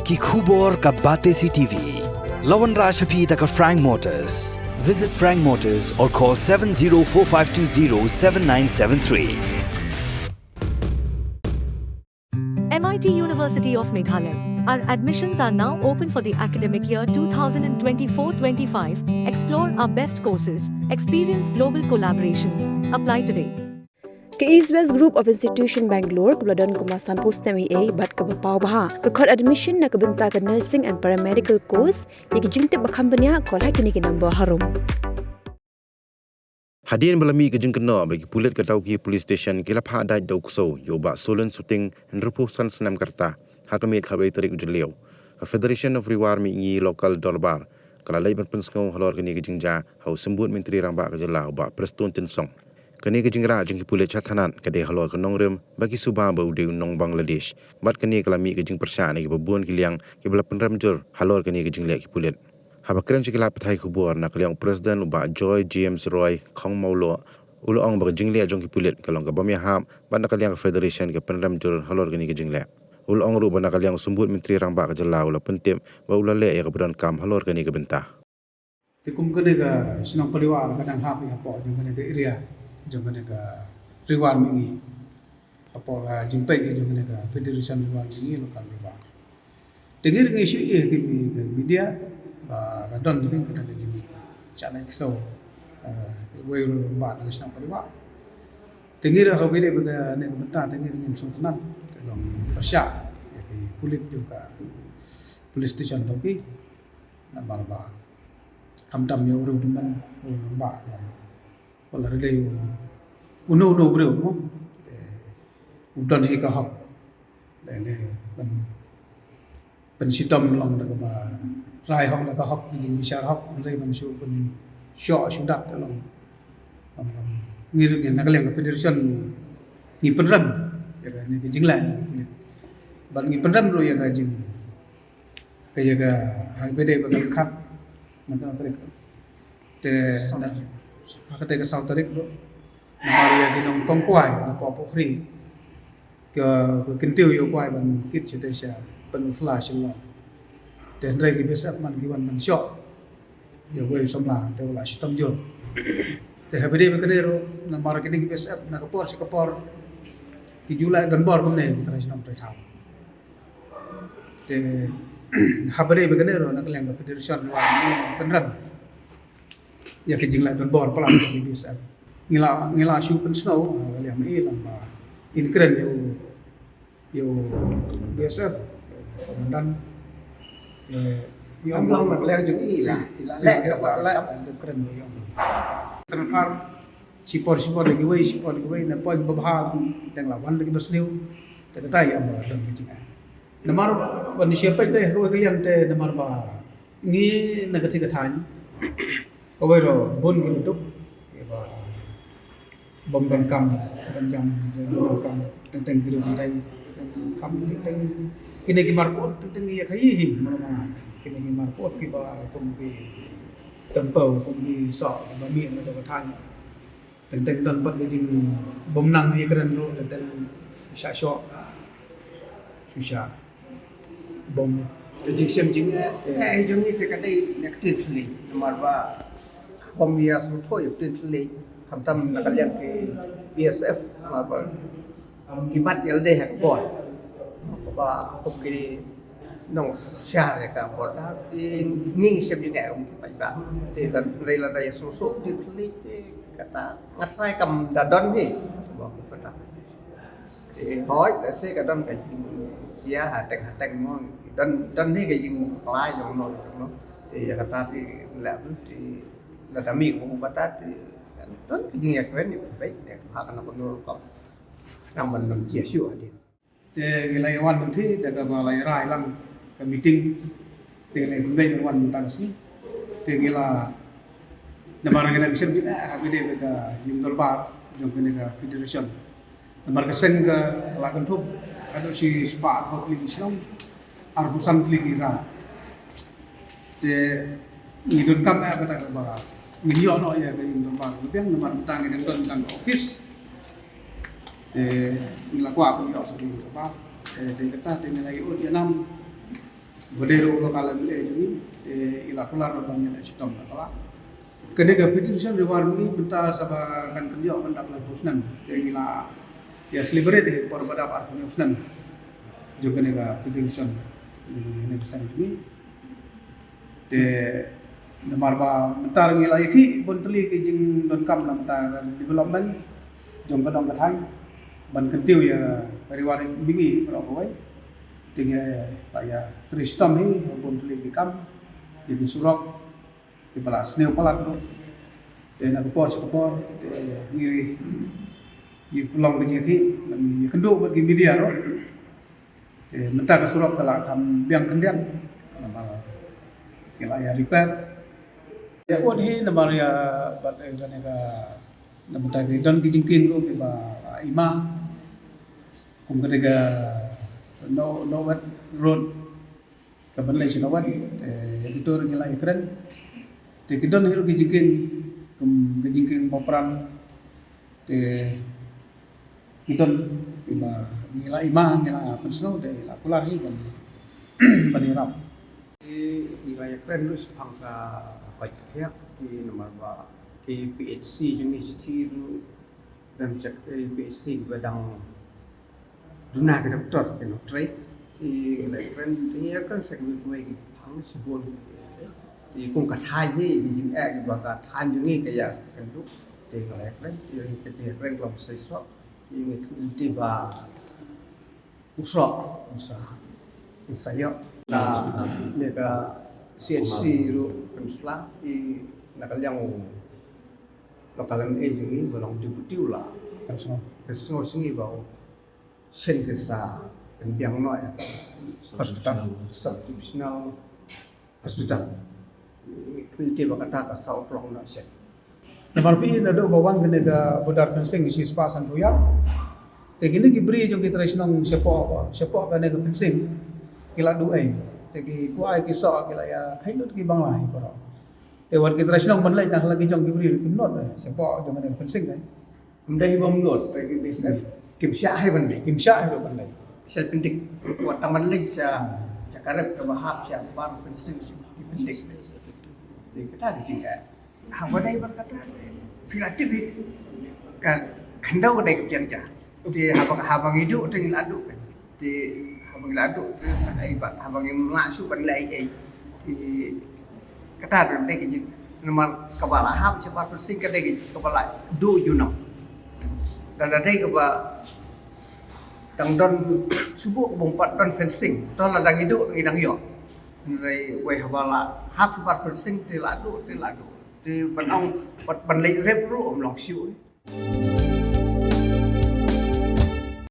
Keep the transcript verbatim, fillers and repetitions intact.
Ki khubor ka Batesi TV. La wanrah sha phi da ka Frank Motors. Visit Frank Motors or call seven zero four five two zero seven nine seven three. M I T University of Meghalaya. Our admissions are now open for the academic year two thousand twenty-four twenty-five. Explore our best courses, experience global collaborations. Apply today. Ka East West Group of Institution Bangalore kaba la don kumba sanphew snem eiei bad kaba paw bha ka khot admission na ka bynta ka nursing and paramedical course. Ïa ki jingtip ba kham bniah call ha kine ki number harum. Hadien ba la mih ka jingkynnoh ba ki pulit ka Dawki Police Station ki la phah dait da u ksew ïa u Bah Solin Suting, hynriewphew san snem ka rta, ha ka miet khatwei tarik u Jylliew, ka Federation of Ri War Mihngi Local Dorbar ka la leit ban pynsngew halor kane ka jingjia ha u Symbud Myntri Rangbah ka jylla u Bah Prestone Tynsong. Kane ka jingrah jong ki pulit sha thanat ka dei halor ka nongrim ba ki suba ba u dei u nong Bangladesh, bad kane ka la mih ka jingpyrshah na kiba bun ki liang kiba la pynrem jur halor kane ka jingleh ki pulit. Haba kren sha ki lad pathai khubor na ka liang u President u Bah Joy James Roy Khongmawloh, u la ong ba ka jingleh jong ki pulit ka long ka bym ïahap bad na ka liang ka Federation ka pynrem jur halor kane ka jingleh. U la ong ruh ba na ka liang u Symbud Myntri Rangbah ka jylla u la pyntip ba u la leh ïa kaba donkam halor kane ka bynta. Te kum kane ka shnong Paliwar ka dang hap ïa hapoh jong kane ka area jong kane ka Ri War Mihngi, hapoh ka jingpeit ïa jong kane ka Federation Ri War Mihngi Local Ri War. Te ngi ruh ngi shu ïohi ha ki media ba ka don kane kata ka jingshah lait ksew, eh, wei ruh ba na ka shnong Paliwar. Te ngi ruh haba ïadei bad kane ka bynta te ngi ruh ngim sngewtynnat, te long pyrshah ïa ki pulit jong ka police station Dawki. Namar ba khamtam ïa u rangbah, u rangbah, u la dei uno uno u briew mo, te u don hi ka hok. Lei lei ban pynshitom long da kaba rai hok da ka hok, ka jingbishar hok, lei ban shu pynshoh shu dat long. Ngi ruh ngi na ka liang ka federation ngi pynrem ïa kane ka jingleh jong ki pulit. Bad ngi pynrem ruh ïa ka jing Ka ïa ka, ha kaba dei ba ka lyngkhat na ka tarik. Te ha kata ka saw tarik ruh, namar ïa ki nongtong kwai na poh pukhri, ka kyntiew ïa u kwai ban kit shatei sha Pynufla Shillong. Te hynrei ki B S F man ki wan ban shoh ïa uwei u samla, te u la shitom jur. Te ha kaba dei ba kane ruh, namar kine ki B S F na ka por sha ka por ki ju lah donbor kumne ki trai shnong trai thaw. Te haba dei ba kane ruh na ka liang ka federation ruh ngi pynrem ïa ka jingleh donbor palat ka B S F. Ngi la, ngi la shu pynsngew, eh, ka liang ma i lang ba in kren ïa u, ïa u B S F, ïa u komandan. Te ïa u lang na ka liang jong i la, i la leh, i la leh, kren ïa u. Transfer shipor shipor da kiwei, shipor da kiwei, na poi kiba bha, teng la wan da kiba sniew. Te kata ïa ba don ka jingeh. Namar ban shu peit lei ha kawei ka liang te namar ba ngi na ka thik ka thaiñ, kawei ruh bun kiba duk, kiba bym don kam, bym don kam, teng teng ki riew kynthei, teng kam, teng teng kine ki marput, teng teng ïa ka hi hi, mano mano. Kine ki marput kiba kum ki tempew, kum ki soh, kiba mih na ka thaiñ. Teng teng don pat ka jingbymnang ïakren ruh, teng teng sha shoh shu sha bom. Ka jingshem jingeh, eh, jong ngi te ka dei na ka ktien thylliej, namar ba bom ïa sngewthuh ïa ka ktien thylliej, khamtam na ka liang ki B S F, namar ba ki bat ïa lade ha ka bor. Ba kum ki nongshare ka bor da ki ngi shem jingeh kum ki paidbah. Te lada, lada ïa sngewthuh ktien thylliej te kata nga trai kam da don hi. Ba kum kata. Te hoi lehse ka don ka jingjia hateng hateng mo. Don, don hi ka jingpynkhlaiñ jong no jong no. Te ïa kata te leh te lada mih kum kata te don ka jingïakren ïa phi ne ha kano kano rukom. Nang ban nang jia shuh hadien. Te ngi la ïa wan mynta da kaba la ïa rai lang ka meeting. Te ngi la ïa pynbeit ban wan mynta ka sngi. Te ngi la namar ngi dang shem jingeh ha kaba ïadei bad ka ïing dorbar jong kane ka federation. Namar ka seng ka la kynthup haduh shi spah arphew tylli ki shnong, arphew san tylli ki rad. Te ngi donkam ïa kata kaba ngin ïoh noh ïa ka ïing dorbar kaba biang namar mynta ngi dang don tang ka office. Te ngi la kwah ban ïoh sa ka ïing dorbar. Te dei kata te ngi la ïoh ïa nam Ba dei ruh u local M L A jong ngi, te i la kular ban ïaleh shitom da ka la. Kane ka petition Ri War Mingi mynta sa ba kan kynjoh ban dap laiphew snem. Te ngi la ïa celebrate hi por ba dap arphew snem jong kane ka petition jong kane ka seng jong ngi. Te namar ba mynta ngi la ïa ki bun tylli ki jingdonkam na bynta development jong ka dong ka thaiñ ban kyntiew ïa Ri War Mingi baroh kawei. Te ngi la ïa trei shitom hi bun tylli ki kam, ïa ki surok kiba la sniew palat ruh. Te na ka por sha ka por te ngi ïa pynlong ka jingïakhih, ngi ïakynduh bad ki media ruh. Te mynta ka surok ka la kham biang khyndiat namar ki la ïa repair. Ïa ud hi namar ïa bad, eh, kane ka, na mynta ki don ki jingkieng ruh kiba la i ma, kum kata ka No, Nowat Road ka ban leit sha Nowat, te ïa kito ruh ngi la ïakren. Te ki don hi ruh ki jingkieng, kum ki jingkieng Bapran. Te ki don kiba ngi la i ma, ngi la pynsngew, te la kular hi ban, ban ïarap. Te ngi la ïakren ruh shaphang ka koit ka khiah, te namar ba ki P H C jong ngi shithi ruh dang check, eh, P H C ba dang duna ki doktor ki nongtrei. Te ngi la ïakren, te ngi ïakren sa kiwei kiwei ki phang shibun. Te kum ka thaiñ hi, ki jingeh kiba ka thaiñ jong ngi ka ïakynduh. Te ngi la ïakren, te ngi ïakren ka long sa i soh. Te ngi kynti ba u soh, u soh, u soh ïoh. Te ngi ka C H C ruh kan sla, te na ka liang u local M L A jong ngi ba long deputy u la pynsngew, pynsngew sha ngi ba u shen kan sa pynbiang noh ïa ka hospital, sub divisional hospital. Kynti ba kata ka sa u pynlong noh shen. Namar phi naduh ba wan kane ka border fencing shispah sanphew ïap. Te kine ki briew jong ki trai shnong shapoh, shapoh kane ka fencing ki la duh ei. Te ki kwah ki soh ki la ïa kheiñ lut ki bangla hi baroh. Te wat ki trai shnong ban leit tang ha la ki jong ki briew kim nud ei shapoh jong kane ka fencing ei. Ym dei hi bym nud, te ki B S F kim shah hi ban leit. Kim shah hi ban leit. Sha Pyndik. Wat tang ban leit sha, sha ka rep kaba hap sha bar fencing sha Pyndik. Te kata ki jingeh. Haba dei bad kata, phi la tip hi, ka khyndew ka dei ka pdiang ja. Te haba, haba ngi duh te ngi la duh. Te haba ngi la duh te sa kaei bad haba ngim lah shuh ban leh ei ei. Te kata dei ka jing, namar kaba la hap sha bar fencing ka dei kaba la duh junom. Lada dei kaba dang don shuh bun kaba ym pat don fencing, to lada ngi duh ngi dang ïoh. Hynrei wei haba la hap sha bar fencing te la duh, te la duh. Te ban ong, ban, ban leit rep ruh ym long shuh.